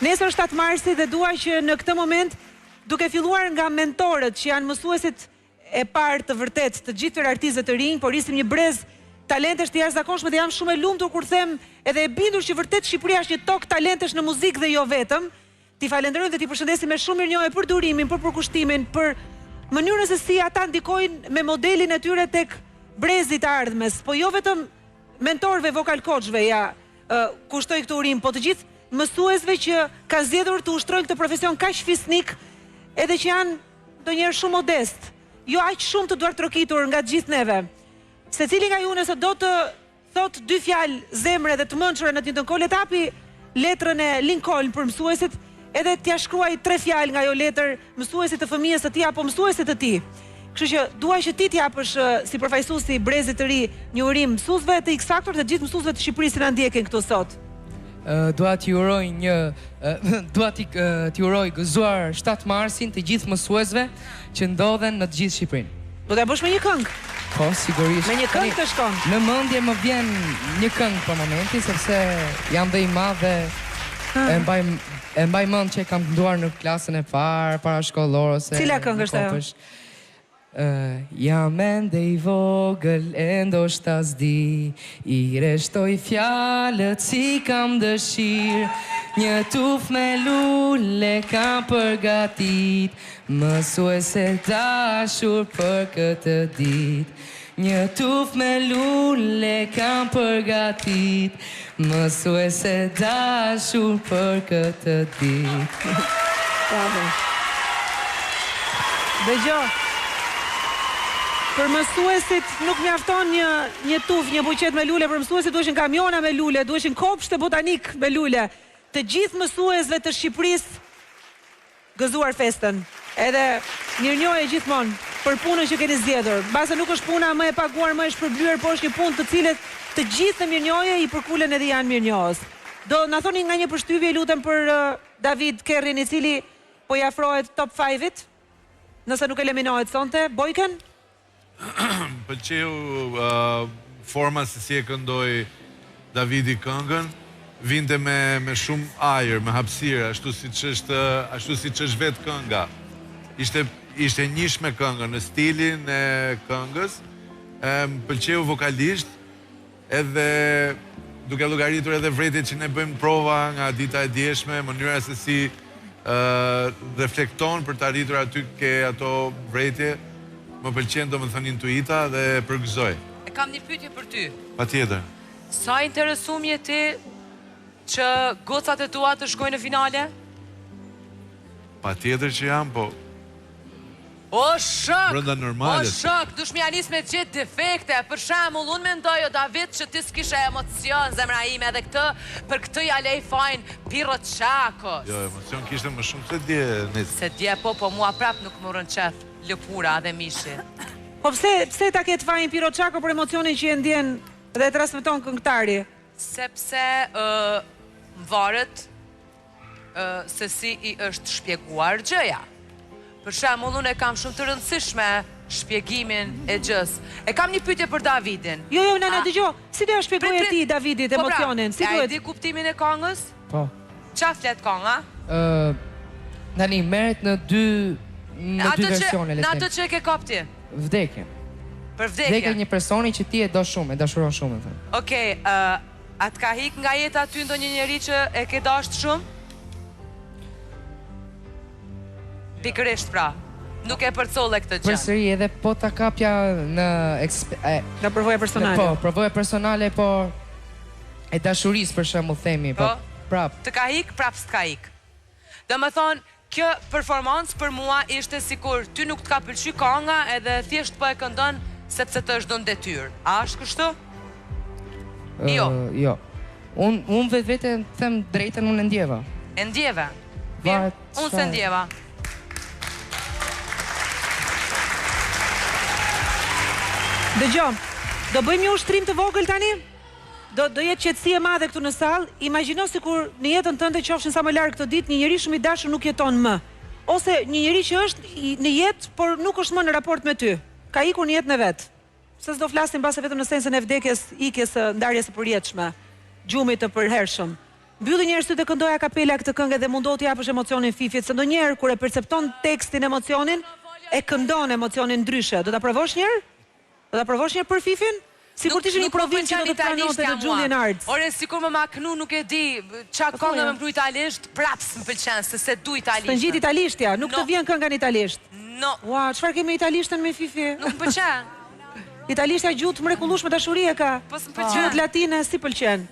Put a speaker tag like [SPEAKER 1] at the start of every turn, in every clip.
[SPEAKER 1] Nesër është 7 marsi dhe dua që në këtë moment, duke filluar nga mentorët që janë mësuesit e parë të vërtetë të gjithë këtyre artistëve të rinj, po rrisim një brez talentesh të jashtëzakonshme dhe jam shumë e lumtur kur them edhe e bindur që vërtet Shqipëria është një tokë talentesh në muzikë dhe jo vetëm. T'i falenderojmë dhe t'i përshëndesim me shumë mirënjohje për durimin, për përkushtimin, për mënyrën se si ata ndikojnë me modelin e tyre tek brezi i të ardhmes, po jo vetëm mentorëve, vocal coachëve ja kushtoj këtë urim, po të gjithë mësuesve që kanë zgjedhur të ushtrojnë këtë profesion kaq fisnik edhe që janë ndonjëherë shumë modestë, jo aq shumë të duartrokitur nga të gjithë neve. Secili nga ju nëse do të thotë dy fjalë zemre dhe të mençura në të njëjtën kohë, le të hapi letrën e Lincoln për mësuesit edhe t'ia shkruajë tre fjalë nga ajo letër mësuesit të fëmijës së tij apo mësuesit të tij. Kështu që dua që ti të japësh si përfaqësues i brezit të ri një urim mësuesve të X Factor dhe të gjithë mësuesve të Shqipërisë që na ndjekin këtu sot.
[SPEAKER 2] Dua t'ju uroj një dua t'i t'i uroj gëzuar 7 Marsin të gjithë mësuesve që ndodhen në të gjithë Shqipërinë.
[SPEAKER 1] Do t'ia bësh me një këngë?
[SPEAKER 2] Po, sigurisht.
[SPEAKER 1] Me një këngë të shkon.
[SPEAKER 2] Në mendje më vjen një këngë për momentin sepse jam dhe i madh dhe e mbaj e mbaj mend që e kam kënduar në klasën e parë, parashkollor ose
[SPEAKER 1] Cila këngë është ajo?
[SPEAKER 2] Jam ende i vogël e ndoshta s'di I rreshtoj fjalët si kam dëshirë Një tufë me lule kam përgatit Mësuese e dashur për këtë ditë Një tufë me lule kam përgatit Mësuese e dashur për këtë ditë.
[SPEAKER 1] Bravo. Dëgjo. Për mësuesit nuk mjafton një një tufë, një buqetë me lule, për mësuesit duheshin kamiona me lule, duheshin kopshte botanik me lule. Të gjithë mësuesve të Shqipërisë Gëzuar festën. Edhe mirënjohje gjithmonë për punën që keni zgjedhur. Mbase nuk është puna më e paguar, më e shpërblyer, por është një punë të cilës të gjithë në mirënjohje i përkulen edhe janë mirënjohës. Do na thoni nga një përshtypje ju lutem për David Kerrin i cili po i afrohet top five-it, nëse nuk eliminohet sonte, Bojken?
[SPEAKER 3] Më pëlqeu forma se si e këndoi Davidi këngën, vinte me me shumë ajër, me hapësirë, ashtu siç është ashtu siç është vetë kënga. Ishte ishte njësh me këngën, në stilin e këngës, e më pëlqeu vokalisht, Edhe duke llogaritur edhe vërejtjet që ne bëjmë prova nga dita e djeshme, mënyra se si reflekton për të arritur aty ke ato vërejtje, më pëlqen domethënë intuita dhe e përgëzoj.
[SPEAKER 4] E kam një pyetje për ty.
[SPEAKER 3] Patjetër.
[SPEAKER 4] Sa i interesum je ti që gocat e tua të shkojnë në finale?
[SPEAKER 3] Patjetër që jam, po
[SPEAKER 4] O shok!
[SPEAKER 3] Brenda normales.
[SPEAKER 4] O shok, dush me ja nis me gjet defekte. Për shembull, unë mendoj o David që ti s'kishe emocion zemra ime edhe këtë për këtë ja lej fajin Pirro Çakos.
[SPEAKER 3] Jo, emocion kishte më shumë se dje
[SPEAKER 4] Nec. Se dje po, po mua prap nuk më rrin qef lëkura dhe mishi.
[SPEAKER 1] Po pse pse ta ketë fajin Pirro Çako për emocionin që e ndjen dhe e transmeton këngëtari?
[SPEAKER 4] Sepse ë varet se si i është shpjeguar gjëja. Për shembull, unë e kam shumë të rëndësishme shpjegimin e gjësë. E kam një pyetje për Davidin.
[SPEAKER 1] Jo, jo, Nana, dëgjo, si do ja shpjegoje ti Davidit
[SPEAKER 4] po pra,
[SPEAKER 1] emocionin? Si
[SPEAKER 4] duhet? A e
[SPEAKER 1] di
[SPEAKER 4] kuptimin e këngës?
[SPEAKER 2] Po.
[SPEAKER 4] Ça flet kënga?
[SPEAKER 2] Ë, tani merret në dy në dy versione, le
[SPEAKER 4] të themi. Në atë që e ke kap ti.
[SPEAKER 2] Vdekjen.
[SPEAKER 4] Për vdekjen.
[SPEAKER 2] Vdekjen e një personi që ti e do shumë, e dashuron shumë, them.
[SPEAKER 4] Okej, ë A të ka hik nga jeta ty ndonjë njeri që e ke dashtë shumë? Pikërisht pra. Nuk e përcolle këtë
[SPEAKER 2] gjë. Përsëri edhe po ta kapja në
[SPEAKER 1] Nga përvoja personale.
[SPEAKER 2] Po, përvoja personale, po e dashurisë për shembull themi, po, po
[SPEAKER 4] prap. Të ka hik, prap s'të ka hik. Domethënë, kjo performancë për mua ishte sikur ty nuk të ka pëlqy kanga edhe thjesht po e këndon sepse të është dhënë detyrë. A është kështu?
[SPEAKER 2] Jo. Jo. Unë unë vetveten them drejtën unë e
[SPEAKER 4] ndjeva. E ndjeve. Mirë, unë s'e ndjeva.
[SPEAKER 1] Dëgjo, do bëjmë një ushtrim të vogël tani? Do do jetë qetësi e madhe këtu në sallë, imagjino sikur në jetën tënde qofshin sa më larg këto ditë një njeri shumë i dashur nuk jeton më. Ose një njeri që është në jetë, por nuk është më në raport me ty. Ka ikur në jetën e vet. Se s'do flasim mbase vetëm në sensin e vdekjes, ikjes së ndarjes së përjetshme, gjumit të përhershëm. Mbylli një herë sytë dhe këndoje a kapela këtë këngë dhe mundohu t'i japësh emocionin Fifit, se ndonjëherë kur e percepton tekstin emocionin, e këndon emocionin ndryshe. Do ta provosh një herë? Do ta provosh një herë për Fifin? Sikur të ishte një provim që do të pranonte në Julian Arts.
[SPEAKER 4] Ore sikur me ma knu nuk e di ça
[SPEAKER 1] Po
[SPEAKER 4] këngë
[SPEAKER 1] thuaja.
[SPEAKER 4] me më knu italisht, prap s'më pëlqen se s'e du
[SPEAKER 1] S'të
[SPEAKER 4] italishtën.
[SPEAKER 1] ngjit italishtja, nuk të
[SPEAKER 4] No.
[SPEAKER 1] vjen kënga në italisht.
[SPEAKER 4] No.
[SPEAKER 1] Ua, çfarë ke me italishten me Fifi?
[SPEAKER 4] Nuk më pëlqen.
[SPEAKER 1] Italishtja gjuhë të mrekullueshme dashurie ka.
[SPEAKER 4] Po s'më pëlqen.
[SPEAKER 1] Gjuhët latine si pëlqen.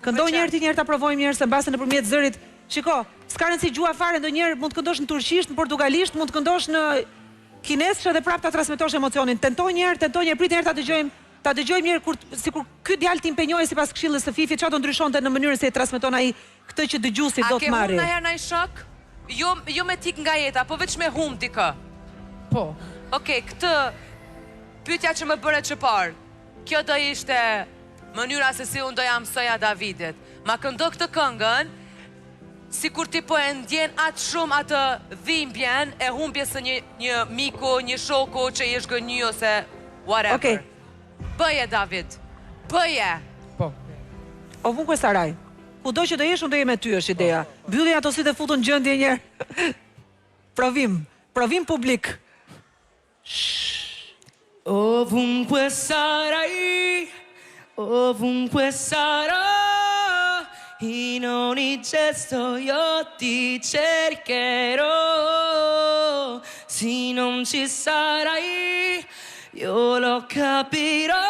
[SPEAKER 1] Këndo një herë ti një herë ta provojmë një herë se mbase nëpërmjet zërit. Shiko, s'ka rëndësi gjuha fare, ndonjëherë mund të këndosh në turqisht, në portugalisht, mund të këndosh në kinesisht edhe prapë ta transmetosh emocionin. Tento një herë, tento një herë, prit një herë ta dëgjojmë, ta dëgjojmë një herë kur sikur ky djalë të impenjohej sipas këshillës së Fifit, çfarë do ndryshonte në mënyrën si e transmeton ai këtë që dëgjuesi
[SPEAKER 4] A
[SPEAKER 1] do
[SPEAKER 4] ke
[SPEAKER 1] të
[SPEAKER 4] humb
[SPEAKER 1] marrë.
[SPEAKER 4] ndonjëherë naj shok? Jo, jo me t'ik nga jeta, po veç me humb dikë.
[SPEAKER 2] Po.
[SPEAKER 4] Okej, këtë pyetja që më bëre që parë. Kjo do ishte mënyra se si unë do ja mësoja Davidit. Ma këndo këtë këngën, sikur ti po e ndjen atë shumë atë dhimbjen e humbjes së një, një miku, një shoku që i është gënjy ose whatever.
[SPEAKER 1] Okej.
[SPEAKER 4] Bëje, David. Bëje.
[SPEAKER 2] Po.
[SPEAKER 1] Ovunque sarai. Kudo që do jesh, unë do jem me ty, është ideja. Mbylli ato sytë e futu në gjendje një herë. Provim, provim publik.
[SPEAKER 2] Ovunque sarai, ovunque sarò, in ogni gesto io ti cercherò. Se non ci sarai, io lo capirò.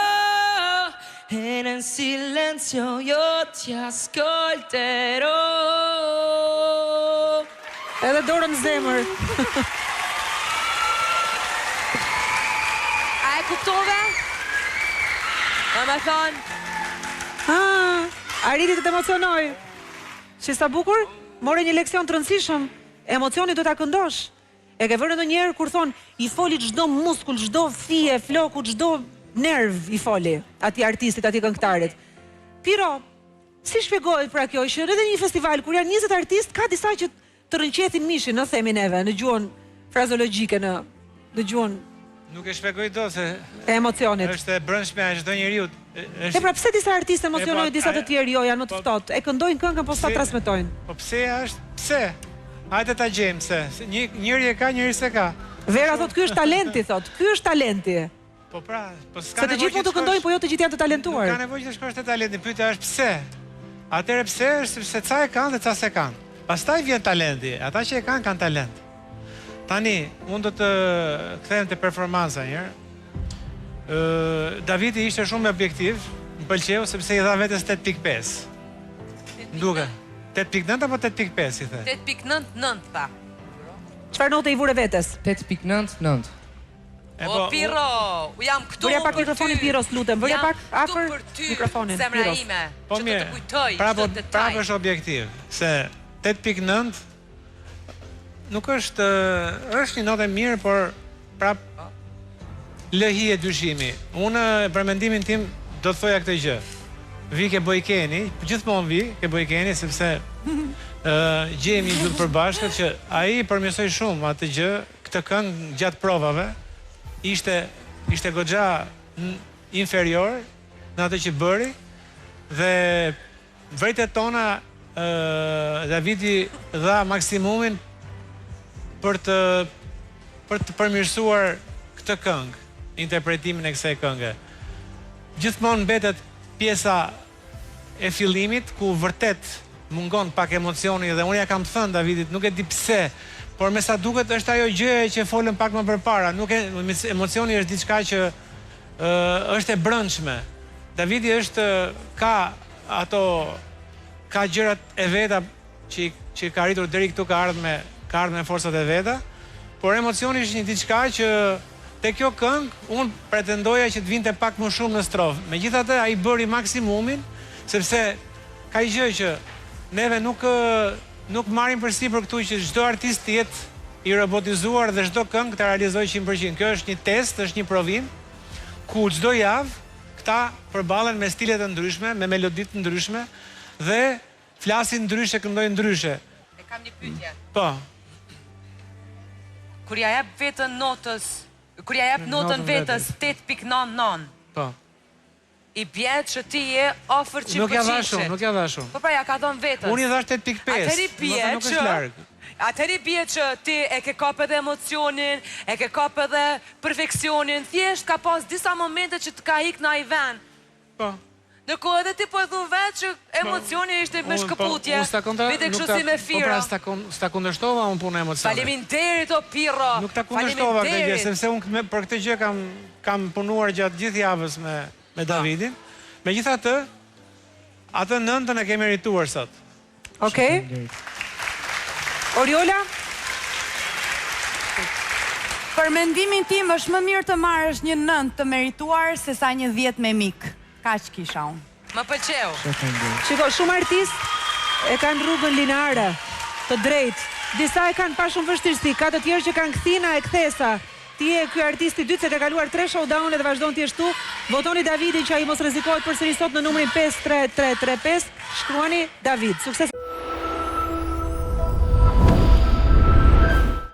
[SPEAKER 2] E nel silenzio io ti ascolterò.
[SPEAKER 1] Edhe dorën në zemër.
[SPEAKER 4] A e kuptove? Do me thonë,
[SPEAKER 1] Ah, arriti të të emocionoj. Si sa bukur, more një leksion të rëndësishëm. Emocioni do ta këndosh. E ke vënë ndonjëherë kur thon i foli çdo muskull, çdo fije, floku, çdo nerv i foli atij artistit, atij këngëtarit. Piro, si shpjegohet pra kjo që edhe në një festival kur janë 20 artistë ka disa që të rrënqethin mishin, ë themi neve, në gjuhën frazologjike, në në gjuhën
[SPEAKER 5] Nuk e shpjegoj dot se
[SPEAKER 1] e emocionit.
[SPEAKER 5] është e brendshme e çdo njeriu.
[SPEAKER 1] E pra pse disa artistë emocionojnë,
[SPEAKER 5] E, po,
[SPEAKER 1] disa të
[SPEAKER 5] a-
[SPEAKER 1] tjerë jo, janë më të
[SPEAKER 5] po,
[SPEAKER 1] ftohtë. E këndojnë këngën, po s'ta
[SPEAKER 5] pse-
[SPEAKER 1] transmetojnë.
[SPEAKER 5] Po pse është? Pse? Hajde ta gjejmë pse. Se Një njëri e ka, njëri s'e ka.
[SPEAKER 1] Vera thot ky është talenti thot, ky është talenti.
[SPEAKER 5] Po pra, po s'ka
[SPEAKER 1] Se të gjithë mund të këndojnë, po jo të gjithë janë të talentuar.
[SPEAKER 5] Nuk ka nevojë që të shkosh te talenti, pyetja është pse. Atëherë pse është sepse ca e kanë dhe ca s'e kanë. Pastaj vjen talenti. Ata që e kanë kanë talent. Tani, unë do të kthehem te performanca një herë. Ë Davidi ishte shumë objektiv, më pëlqeu sepse i dha vetes 8.5. Më duket. 8.9 apo 8.5 i the?
[SPEAKER 4] 8.99 tha.
[SPEAKER 1] Çfarë note i vure vetes?
[SPEAKER 2] 8.99.
[SPEAKER 5] E
[SPEAKER 4] O
[SPEAKER 5] po,
[SPEAKER 4] Piro, u jam këtu
[SPEAKER 1] Vërja pak
[SPEAKER 4] për
[SPEAKER 1] mikrofonin
[SPEAKER 4] ty.
[SPEAKER 1] Piros, lutem, vërja
[SPEAKER 4] Jam
[SPEAKER 1] pak
[SPEAKER 4] këtu
[SPEAKER 1] afër
[SPEAKER 4] për ty,
[SPEAKER 1] mikrofonin
[SPEAKER 4] Zemra
[SPEAKER 1] Piros.
[SPEAKER 4] ime,
[SPEAKER 5] Po
[SPEAKER 4] që do
[SPEAKER 5] mirë.
[SPEAKER 4] të kujtoj
[SPEAKER 5] Prapë
[SPEAKER 4] çdo detaj.
[SPEAKER 5] prapë është objektiv, se 8.9 nuk është është një notë e mirë, por prap lë hije dyshimi. Unë për mendimin tim do të thoja këtë gjë. Vi ke Bojkeni, gjithmonë vi ke Bojkeni sepse ë gjejmë një gjë të përbashkët që ai përmirësoi shumë atë gjë, këtë këngë gjatë provave ishte ishte goxha n- inferior në atë që bëri dhe vërtet tona ë Davidi dha maksimumin për të për të përmirësuar këtë këngë, interpretimin e kësaj kënge. Gjithmonë mbetet pjesa e fillimit ku vërtet mungon pak emocioni dhe unë ja kam thënë Davidit, nuk e di pse, por me sa duket është ajo gjë që folëm pak më përpara, nuk e emocioni është diçka që ë është e brendshme. Davidi është ka ato ka gjërat e veta që që ka arritur deri këtu ka ardhur me ka ardhur me forcat e veta, por emocioni është një diçka që te kjo këngë unë pretendoja që të vinte pak më shumë në strofë. Megjithatë ai bëri maksimumin sepse ka një gjë që neve nuk ë, nuk marrim përsipër këtu që çdo artist të jetë i robotizuar dhe çdo këngë ta realizojë 100%. Kjo është një test, është një provim ku çdo javë këta përballen me stile të ndryshme, me melodi të ndryshme dhe flasin ndryshe, këndojnë ndryshe.
[SPEAKER 4] E kam një pyetje.
[SPEAKER 5] Po.
[SPEAKER 4] Kur ja jep vetën notës, kur ja jep notën
[SPEAKER 5] Notën
[SPEAKER 4] vetës 8.99,
[SPEAKER 5] Po.
[SPEAKER 4] I bie që ti je afër
[SPEAKER 5] Nuk ja dhash unë, nuk ja dhash unë.
[SPEAKER 4] Po pra ja ka dhënë vetes.
[SPEAKER 5] Unë i dhash 8.5.
[SPEAKER 4] Atëherë i bie që Atëherë i bie që ti e ke kap edhe emocionin, e ke kap edhe perfeksionin, thjesht ka pas disa momente që të ka ik në ai ven.
[SPEAKER 5] Po.
[SPEAKER 4] Ndërkohë edhe ti po e thu vetë që emocioni ishte me
[SPEAKER 5] po,
[SPEAKER 4] shkëputje, vite kështu si me
[SPEAKER 5] fira. Po pra s'ta s'ta kundërshtova unë punën e emocionit.
[SPEAKER 4] Faleminderit o Pirro.
[SPEAKER 5] Nuk ta kundërshtova këtë gjë, sepse unë për këtë gjë kam kam punuar gjatë gjithë javës me me Davidin. Megjithatë, atë nëntën e ke merituar sot.
[SPEAKER 1] Okej. Oriola?
[SPEAKER 6] Për mendimin tim është më mirë të marrësh një nëntë të merituar sesa një dhjetë me mik. Kaq kisha unë.
[SPEAKER 4] Më pëlqeu.
[SPEAKER 1] Shiko, shumë artistë e kanë rrugën lineare, të drejtë. Disa e kanë pa shumë vështirësi, ka të tjerë që kanë kthina e kthesa. Ti je ky artist i dytë se ke kaluar tre showdown-e dhe vazhdon të jesh këtu. Votoni Davidin që ai mos rrezikohet përsëri sot në numrin 53335. Shkruani David. Sukses.